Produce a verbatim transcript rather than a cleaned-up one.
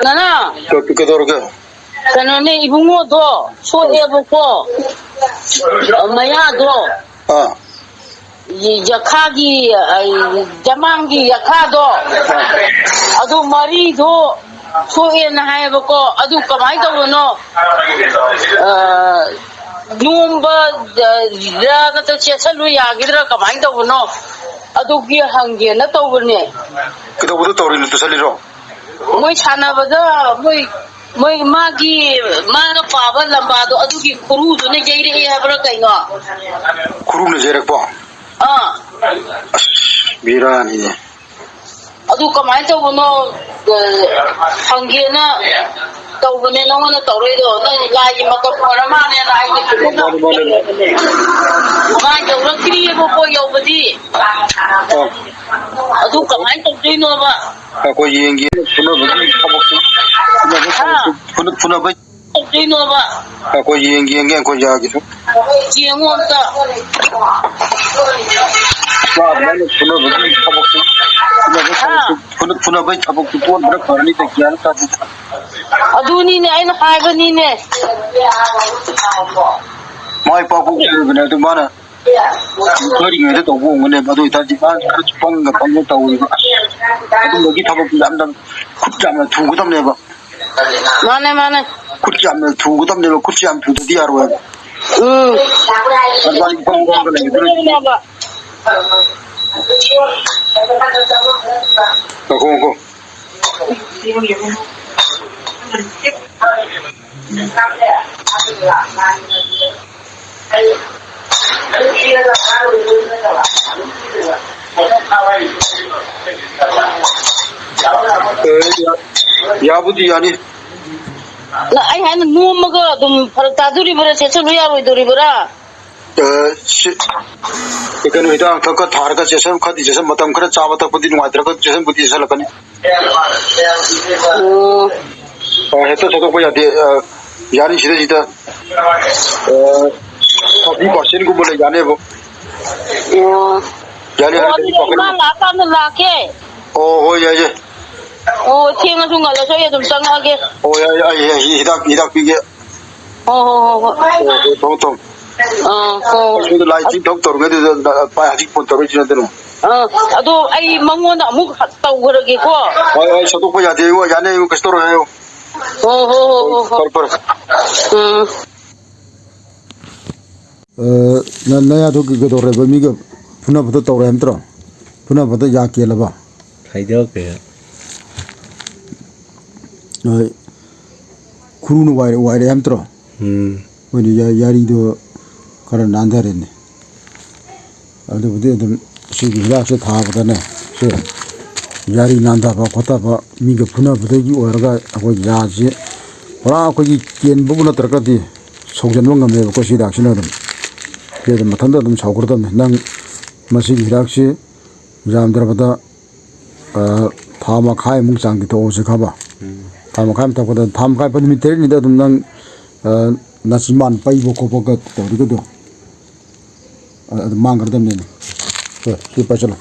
ꯅꯅꯥ, ꯀ-, ꯀꯩꯗꯧꯔꯒꯦ? ꯀꯩꯅꯣꯅꯦ, ꯏꯕꯨꯡꯉꯣꯗꯣ ꯁꯣꯛꯑꯦꯕꯀꯣ, ꯃꯌꯥꯗꯣ, ꯑꯥ꯫ ꯌꯈꯥꯒꯤ, ꯑ, ꯌꯃꯥꯡꯒꯤ ꯌꯈꯥꯗꯣ, ꯑꯗꯨ ꯃꯔꯤꯗꯣ ꯁꯣꯛꯑꯦꯅ ꯍꯥꯏꯌꯦꯕꯀꯣ꯫ ꯑꯗꯨ ꯀꯃꯥꯏꯅ ꯇꯧꯕꯅꯣ? ꯑ, ꯅꯣꯝꯕ, ꯑ, ꯔ ꯅꯠꯇ꯭ꯔ ꯆꯦꯠꯁꯜꯂꯨ ꯌꯥꯒꯤꯗ꯭ꯔꯥ? ꯀꯃꯥꯏꯅ ꯇꯧꯕꯅꯣ? ꯑꯗꯨꯒꯤ ꯍꯪꯒꯦꯅ ꯇꯧꯕꯅꯦ꯫ ꯀꯩꯗꯧꯕꯗ ꯇꯧꯔꯤꯅꯣ? ꯇꯨꯁꯜꯂꯤꯔꯣ? ꯃꯣꯏ ꯁꯥꯟꯅꯕꯗ ꯃꯣꯏ, ꯃꯣꯏ ꯃꯥꯒꯤ, ꯃꯥꯅ ꯄꯥꯕ ꯂꯝꯕꯥꯗꯣ ꯑꯗꯨꯒꯤ ꯈꯨꯔꯨꯗꯨꯅ ꯌꯩꯔꯛꯑꯦ ꯍꯥꯏꯕ꯭ꯔꯥ ꯀꯩꯅꯣ? ꯈꯨꯔꯨꯅ ꯌꯩꯔꯛꯄ? ꯑꯥ꯫ ꯑꯁ, ꯕꯦꯔꯥꯅꯤꯅꯦ꯫ ꯑꯗꯨ ꯀꯃꯥꯏꯅ ꯇꯧꯕꯅꯣ, ꯑ, ꯍꯪꯒꯦꯅ ꯇꯧꯕꯅꯦ ꯅꯉꯣꯟꯗ ꯇꯧꯔꯛꯏꯗꯣ꯫ ꯅꯪ ꯂꯥꯏꯒꯤ ꯃꯇꯝ ꯑꯣꯏꯔ ꯃꯥꯜꯂꯦꯅ ꯑꯩꯗꯤ ꯇꯨꯃꯤꯟꯅ ꯃꯥꯅꯤ, ꯃꯥꯅꯤ, ꯃꯥꯅꯤ꯫ ꯂꯩꯔꯕꯅꯦ꯫ ꯃꯥ ꯌꯧꯔꯛꯇ꯭ꯔꯤꯑꯕꯀꯣ ꯌꯧꯕꯗꯤ꯫ ꯑꯥ꯫ ꯑꯗꯨ ꯀꯃꯥꯏꯅ ꯇꯧꯗꯣꯏꯅꯣꯕ? ꯑꯩꯈꯣꯏ ꯌꯦꯡꯒꯦ꯫ ꯐꯨꯅꯕꯒꯤ ꯊꯕꯛꯁꯦ, ꯐꯨꯅꯕ ꯍꯥ? ꯊꯕꯛꯁꯦ, ꯐꯨꯅ-, ꯐꯨꯅꯕ ꯇꯧꯗꯣꯏꯅꯣꯕ? ꯑꯩꯈꯣꯏ ꯌꯦꯡꯒꯦ, ꯌꯦꯡꯒꯦ, ꯑꯩꯈꯣꯏ ꯌꯥꯒꯤꯁꯨ꯫ ꯌꯦꯡꯉꯣ ꯑꯝꯇ꯫ ꯆꯥꯕ ꯂꯣꯏꯅ ꯐꯨꯅꯕꯒꯤ ꯊꯕꯛꯁꯦ, ꯐꯨꯅꯕꯒꯤ ꯍꯥ? ꯊꯕꯛꯁꯦ, ꯐꯨꯅ-, ꯐꯨꯅꯕꯒꯤ ꯊꯕꯛꯁꯦ ꯇꯣꯛꯍꯟꯕꯅ ꯐꯔꯅꯤꯗ, ꯒ꯭ꯌꯥꯟ ꯇꯥꯗꯦꯗ꯫ ꯑꯗꯨꯅꯤꯅꯦ ꯑꯩꯅ ꯍꯥꯏꯕꯅꯤꯅꯦ꯫ ꯃꯥꯏ ꯄꯥꯛꯄ ꯑꯣꯏꯔꯕꯅꯦ ꯑꯗꯨ ꯃꯥꯅ ꯀꯔꯤꯉꯩꯗ ꯇꯧꯕ ꯑꯣꯏꯔꯝꯒꯅꯦꯕ꯫ ꯑꯗꯨ ꯑꯣꯏꯇꯥꯔꯗꯤ ꯃꯥ ꯈꯔ ꯄꯪꯒ ꯄꯪꯒ ꯇꯧꯔꯤꯕ꯫ ꯑꯗꯨꯝꯕꯒꯤ ꯊꯕꯛꯇꯨ ꯌꯥꯝꯅ ꯈꯨꯠ ꯌꯥꯝꯅ ꯊꯨꯒꯗꯕꯅꯦꯕ꯫ ꯃꯥꯅꯦ, ꯃꯥꯅꯦ꯫ ꯈꯨꯠ ꯌꯥꯝꯅ ꯊꯨꯒꯗꯕꯅꯦꯕ꯫ ꯈꯨꯠꯁꯦ ꯌꯥꯝ ꯊꯨꯗꯗꯤ ꯌꯥꯔꯣꯏꯕ꯫ ꯎꯝ꯫ ꯑꯗꯨꯃꯥꯏꯅ ꯄꯪ ꯄꯪꯒ ꯂꯩꯕꯗꯨꯅ ꯊꯨꯒꯗꯕꯅꯦꯕ꯫ ꯉꯥꯏꯈꯣ, ꯉꯥꯏꯈꯣ꯫ ꯑꯦ, ꯌꯥ-, ꯌꯥꯕꯨꯗꯤ ꯌꯥꯅꯤ꯫ ꯅ-, ꯑꯩ ꯍꯥꯏꯅ ꯅꯣꯝꯃꯒ ꯑꯗꯨꯝ ꯐꯔꯛ ꯇꯥꯗꯣꯔꯤꯕ꯭ꯔꯥ, ꯆꯦꯠꯁꯜꯂꯨ ꯌꯥꯔꯣꯏꯗꯣꯔꯤꯕ꯭ꯔꯥ? ꯑ, ꯁꯤ, ꯀꯩꯅꯣ, ꯍꯤꯗꯥꯛ ꯂꯥꯡꯊꯛꯀ ꯊꯥꯔꯒ ꯆꯦꯠꯁꯟ, ꯈꯔꯗꯤ ꯆꯦꯠꯁꯟ, ꯃꯇꯝ ꯈꯔ ꯆꯥꯕ ꯊꯛꯄꯗꯤ ꯅꯨꯡꯉꯥꯏꯇ꯭ꯔꯒ ꯆꯦꯠꯁꯟꯕꯨꯗꯤ ꯆꯦꯠꯁꯜꯂꯛꯀꯅꯤ꯫ ꯎꯝ꯫ ꯑ, ꯍꯦꯛꯇ ꯊꯥꯗꯣꯛꯄ ꯌꯥꯗꯦ꯫ ꯑ, ꯌꯥꯅꯤ, ꯁꯤꯗꯩꯁꯤꯗ, ꯑ, thirty percent ꯒꯨꯝꯕ ꯂꯩ, ꯌꯥꯅꯦꯕ꯫ ꯑꯣ꯫ ꯌꯥꯅꯤ, ꯑꯣ, ꯌꯥꯅꯤ, ꯑꯗꯨꯗꯤ thirty percent ꯏꯃꯥ ꯒꯨꯝꯕ꯫ ꯂꯥꯛꯑꯀꯥꯟꯗ ꯂꯥꯛꯀꯦ꯫ ꯑꯣ, ꯍꯣꯏ, ꯌꯥꯏ, ꯌꯥꯏ꯫ ꯑꯣ, ꯊꯦꯡꯉꯁꯨ ꯉꯜꯂꯁꯨ ꯑꯩ ꯑꯗꯨꯝ ꯆꯪꯉꯛꯑꯒꯦ꯫ ꯑꯣ, ꯌꯥꯏ, ꯌꯥꯏ, ꯌꯥꯏ, ꯍꯤꯗꯥꯛ, ꯍꯤꯗꯥꯛ ꯄꯤꯒꯦ꯫ ꯍꯣ, ꯍꯣ, ꯍꯣ, ꯍꯣ꯫ ꯑꯣ, ꯍꯣ, ꯊꯝꯃꯣ, ꯊꯝꯃꯣ꯫ ꯑꯥ, ꯍꯣ꯫ ꯑꯁꯣꯝꯗ ꯂꯥꯏ ꯇꯤꯟ ꯊꯧ ꯇꯧꯔꯤꯉꯩꯗꯨꯗ ꯅ-, ꯄꯥꯏ ꯍꯧꯖꯤꯛ ꯐꯣꯟ ꯇꯧꯔꯛꯏꯁꯤ ꯅꯠꯇꯅ꯫ ꯑꯥ, ꯑꯗꯣ ꯑꯩ ꯃꯉꯣꯟꯗ ꯑꯃꯨꯛ ꯇꯧꯈ꯭ꯔꯒꯦꯀꯣ꯫ ꯍꯣꯏ, ꯍꯣꯏ, ꯁꯠꯇꯣꯛꯄ ꯌꯥꯗꯦ, ꯌꯥꯅꯤ, ꯑꯩꯉꯣꯟꯗ ꯀꯩꯁꯨ ꯇꯧꯔꯣꯏ ꯍꯥꯏꯌꯨ꯫ ꯍꯣ, ꯍꯣ, ꯍꯣ, ꯍꯣ, ꯍꯣ꯫ ꯐꯔꯦ, ꯐꯔꯦ꯫ ꯎꯝ꯫ ꯑ, ꯅ-, ꯅꯌꯥꯗꯣ ꯀꯩ-, ꯀꯩꯗꯧꯔꯦꯕ? ꯃꯤꯒ ꯐꯨꯅꯕꯗꯣ ꯇꯧꯔꯦ ꯍꯥꯏꯕ ꯅꯠꯇ꯭ꯔꯣ? ꯐꯨꯅꯕꯗ ꯌꯥ ꯀꯦꯜꯂꯕ? ꯍꯥꯏꯗꯣꯛꯈ꯭ꯔꯦ꯫ ꯍꯣꯏ꯫ ꯈꯨꯔꯨꯅ ꯋꯥꯏꯔꯦ, ꯋꯥꯏꯔꯦ ꯍꯥꯏꯕ ꯅꯠꯇ꯭ꯔꯣ? ꯎꯝ꯫ ꯍꯣꯏꯅꯦ, ꯌꯥ-, ꯌꯥꯔꯤꯗꯣ ꯈꯔ ꯅꯥꯟꯊꯔꯦꯅꯦ꯫ ꯑꯗꯨꯕꯨꯗꯤ ꯑꯗꯨꯝ ꯁꯤꯒꯤ ꯍꯤꯗꯥꯛꯁꯦ ꯊꯥꯕꯗꯅꯦ, ꯁꯦ, ꯌꯥꯔꯤ ꯅꯥꯟꯊꯕ ꯈꯣꯠꯊꯕ, ꯃꯤꯒ ꯐꯨꯅꯕꯗꯒꯤ ꯑꯣꯏꯔꯒ ꯑꯩꯈꯣꯏ ꯌꯥꯁꯤ ꯄꯨꯔꯥ ꯑꯩꯈꯣꯏꯒꯤ ꯀꯦꯟꯕꯕꯨ ꯅꯠꯇ꯭ꯔꯒꯗꯤ ꯁꯧꯖꯟꯕ ꯉꯝꯃꯦꯕꯀꯣ, ꯁꯤ ꯍꯤꯗꯥꯛꯁꯤꯅ ꯑꯗꯨꯝ꯫ ꯁꯤ ꯑꯗꯨꯝ ꯃꯊꯟꯇ ꯑꯗꯨꯝ ꯁꯧꯒꯗꯕꯅꯤ꯫ ꯅꯪ ꯃꯁꯤꯒꯤ ꯍꯤꯗꯥꯛꯁꯤ ꯌꯥꯝꯗ꯭ꯔꯕꯗ, ꯑ, ꯊꯥ ꯃꯈꯥꯏꯃꯨꯛ ꯆꯥꯡꯗꯤ ꯊꯣꯛꯑꯣꯁꯦ ꯈꯪꯉꯕ? ꯎꯝ꯫ ꯊꯥ ꯃꯈꯥꯏ ꯑꯃ ꯊꯣꯛꯄꯗ, ꯊꯥ ꯃꯈꯥꯏ ꯐꯥꯎ ꯅꯨꯃꯤꯠ ꯇꯔꯦꯠꯅꯤꯗ ꯑꯗꯨꯝ ꯅꯪ, ꯑ, ꯅꯆꯤꯟꯕꯥꯟ ꯄꯩꯕ ꯈꯣꯠꯄꯒ ꯇꯧꯔꯤꯒꯗꯣ, ꯑ-, ꯑꯗꯨꯝ ꯃꯥꯡꯈ꯭ꯔꯗꯕꯅꯤꯅꯦ꯫ ꯁꯦ, ꯁꯤ ꯄꯥꯏꯁꯜꯂꯣ꯫